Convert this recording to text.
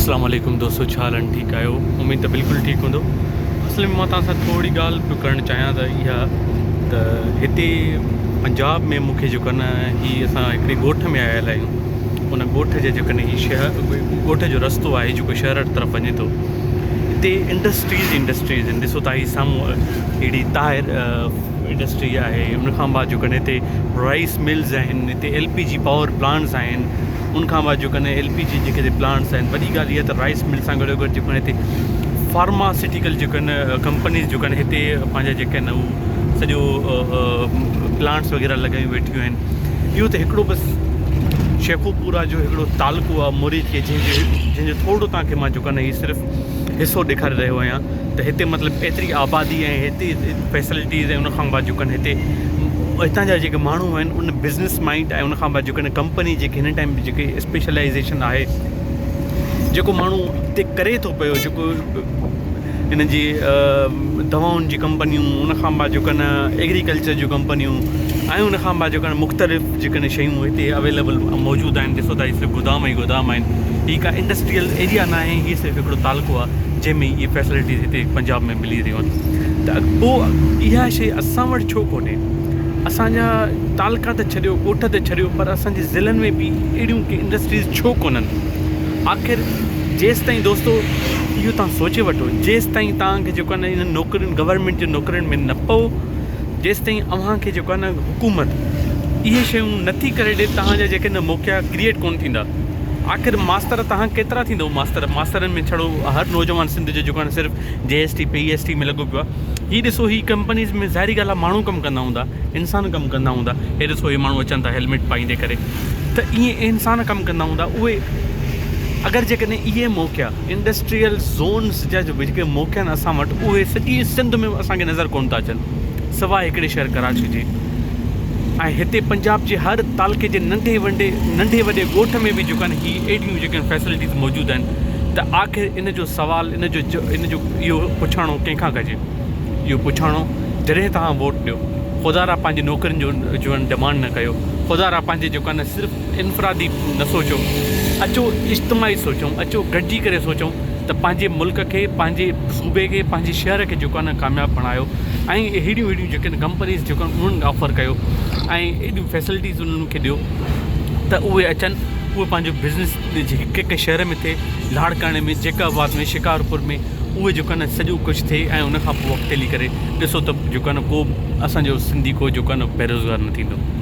اسلام عليڪم دوستو ڇا حال آهن ٺيڪ آهيو اميد ته بلڪل ٺيڪ هوندو اصل ۾ مان توهان سان ٿوري ڳالهه پيو ڪرڻ چاهيان ته اها ته هتي پنجاب ۾ مون کي جيڪو آهي نه هي اسان هڪڙي ڳوٺ ۾ آيل آهيون ان ڳوٺ جي جيڪو آهي نه هي شهر ڳوٺ جو رستو آهي جيڪو شهر طرف وڃي ٿو هتي انڊسٽريز انڊسٽريز آهن ڏسو تان هي سامهون اهڙي طاهر انڊسٽري آهي ان کان بعد جيڪو آهي نه هتي رائس ملز آهن هتي L P G power plants آهن ان کان بعد جيڪو آهي ايل پي جي جيڪي هتي پلانٽس آهن وڏي ڳالهه اها ته رائس مل سان گڏو گڏ جيڪو آهي هتي فارماسيوٽيڪل جيڪو آهن ڪمپنيز جيڪو آهن هتي پنهنجا جيڪي آهن هو سڄو پلانٽس وغيره لڳايون ويٺيون آهن اهو ته هڪڙو بس شيخوپورا جو هڪڙو تعلقو آهي مريد کي جنهن جو جنهن جو ٿورو توهان کي مان جيڪو آهي نه هي صرف حصو ڏيکاري رهيو آهيان ته هتي مطلب ايتري آبادي ۽ هتي فيسلٽيز ۽ ان کان بعد جيڪو آهن هتي هتان جا جيڪي ماڻهو آهن ان بزنس مائنڊ ۽ ان کان بعد جيڪو آهن ڪمپني جيڪي هن ٽائيم جيڪي اسپيشلائيزيشن آهي جيڪو ماڻهو هتي ڪري ٿو پيو جيڪو ان جي دوائن جي ڪمپنيون ان کان بعد جيڪو آهن ايگريڪلچر جون ڪمپنيون ۽ ان کان بعد جيڪو آهن مختلف جيڪي آهن شيون هتي اويليبل موجود آهن ڏسو ته هي صرف گودام ئي گودام آهن هي ڪا انڊسٽريل ايريا ناهي هي صرف هڪڙو تعلقو آهي جنهن ۾ اهي فيسلٽيز هتي پنجاب ۾ ملي رهيون آهن ته پوء اها شيء اسان وٽ ڇو ڪونهي اسان جا تعلقا ته ڇڏيو ڳوٺ ته ڇڏيو پر اسان جي ضلعن ۾ به اهڙيون ڪي انڊسٽريز ڇو ڪونهن آخر جيستائين دوستو اهو تان سوچي وٺو جيستائين تان کي جيڪو آهي نه انهن نوڪرين گورنمينٽ جي نوڪرين ۾ نه پئو جيستائين اوهان کي جيڪو آهي نه حڪومت اهي شيون نٿي ڪري ڏي تهان جا جيڪي نه موقعا ڪريئيٽ ڪون ٿيندا آخر ماستر تهان ڪيترا ٿيندو ماستر ماسترن ۾ ڇڙو هر نوجوان سنڌ جو جيڪو آهي صرف جي S T P S T ۾ لڳو پيو آهي هي ڏسو هي ڪمپنيز ۾ ظاهري ڳالهه آهي ماڻهو ڪم ڪندا هوندا انسان ڪم ڪندا هوندا هي ڏسو هي ماڻهو اچن ٿا هيلميٽ پائيندي ڪري ته ائين انسان ڪم ڪندا هوندا اهي اگر جيڪڏهن اهي موقعا انڊسٽريل زونز جا جيڪي موقعا آهن اسان وٽ اهي سڄي سنڌ ۾ اسان کي نظر ڪونه ٿا اچن سواء هڪڙي شهر ڪراچي جي ۽ هتي پنجاب جي هر تعلقي جي ننڍي ونڊي ننڍي وڏي ڳوٺ ۾ به جيڪو آهن هي اهڙيون جيڪي فيسلٽيز موجود آهن ته آخر ان جو سوال ان جو ان جو اهو پڇاڻو ڪنهن کان ڪجي اهو پڇاڻو جڏهن توهان ووٽ ڏيو خدا را پنهنجي نوڪرين جو جو آهن ڊمانڊ نه ڪيو خدا را پنهنجي جيڪو آهن صرف انفرادي نه سوچو اچو اجتماعي سوچون اچو گڏجي ڪري سوچون ته پنهنجي ملڪ کي پنهنجي صوبي کي پنهنجي شهر کي جيڪو آهي نه ڪامياب بڻايو ۽ اهڙيون اهڙيون جيڪي آهن ڪمپنيز جيڪو آهن انهن کي آفر ڪيو ۽ ايڏيون فيسلٽيز انهن کي ڏيو ته اهي اچن اهي پنهنجو بزنس هڪ هڪ شهر ۾ ٿئي لاڙڪاڻي ۾ جيڪب آباد ۾ شڪارپور ۾ اهي جيڪو آهي نه سڄو ڪجهه ٿئي ۽ ان کان پوء اڳتي هلي ڪري ڏسو ته جيڪو آهي نه ڪو اسانجو سنڌي ڪو جيڪو آهي نه بيروزگار نه ٿيندو.